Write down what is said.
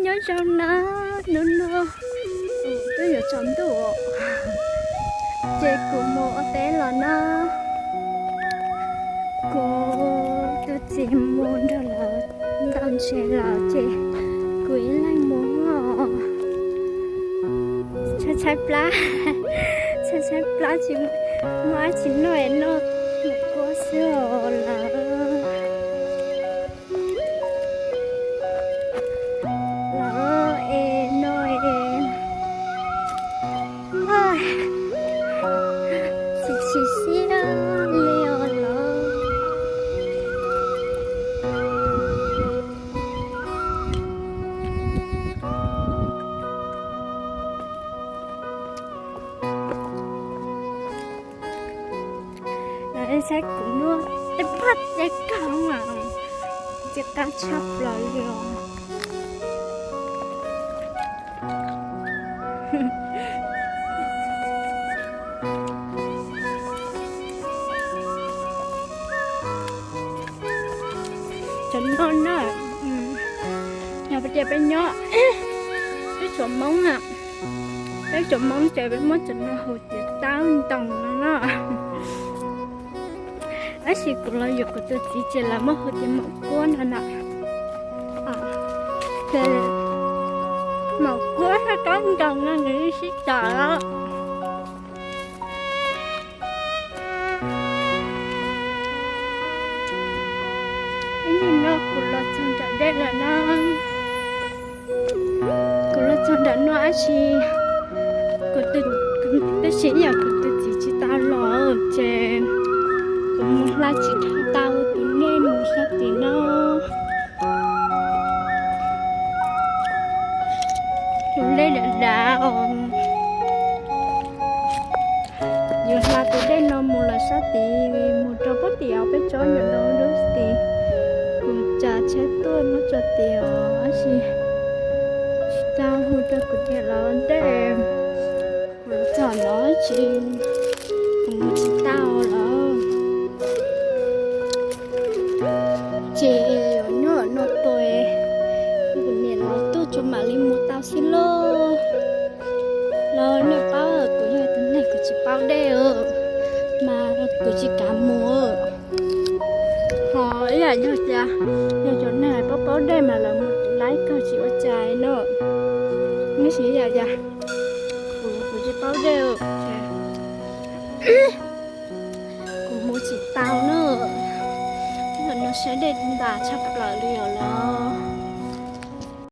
Nyob zoo na, hnub no kuv twb yuav tsaus ntuj ces kuv mus ua teb los na. Kuv tus txiv mus nrog lawv ntaus ntses lawm ces kuv ib leeg mus os. Tshaib tshaib plab, tshaib tshaib plab tsis muaj dab tsi noj es noj maum kuab xwb os lawv. Lawv es no es tsis chim siab li os lawv. Saib kuv muaj tej paj tej kawg mas tsis qab tshaj plaws li os. Cov no na, yog tias peb nyob, peb tsuas Hmoob na, peb tsuas Hmoob ces peb muab cov no hu tias taub ntoos no na. Tab sis kuv los yuav kuv tus txiv ces lawv muab hu tias maum kuab no na. Ces maum kuab thiab taub ntoos no nws yeej sib tawm os. Ib nim no kuv los txog nram dej lawm na. Kuv los txog nram no tab sis kuv, tab sis yog kuv tus txiv tsis tau los ces kuv mus hla tsis tau tus dej mus sab tid no. Tus dej dav dav os. Yus hla tus dej no mus lawm sab tid mus rau pem tim peb tsob nyuam dub dub tid. Kuv tsav tsheb tuaj muab tso tid os, tab sis tsis tau hu rau kuv niam los ntej, kuv txog no tsis, kuv mus tsis tau lawm. Ces yuav nyob no tos kuv niam los tuaj tso mam li mus tau xwb lauj. Los nej paub kuv yog tus neeg kuv tsis paub dej os, mas kuv tsis kam mus. Ho ib yam yog tias yog cov neeg paub paub dej mas lawv mus laib kawg tsis ua cas no. Tab sis ib yam tias kuv, kuv tsis paub dej, kuv mus tsis tau na. Tab sis no saib dej ntas tshaj plaws li os lawm.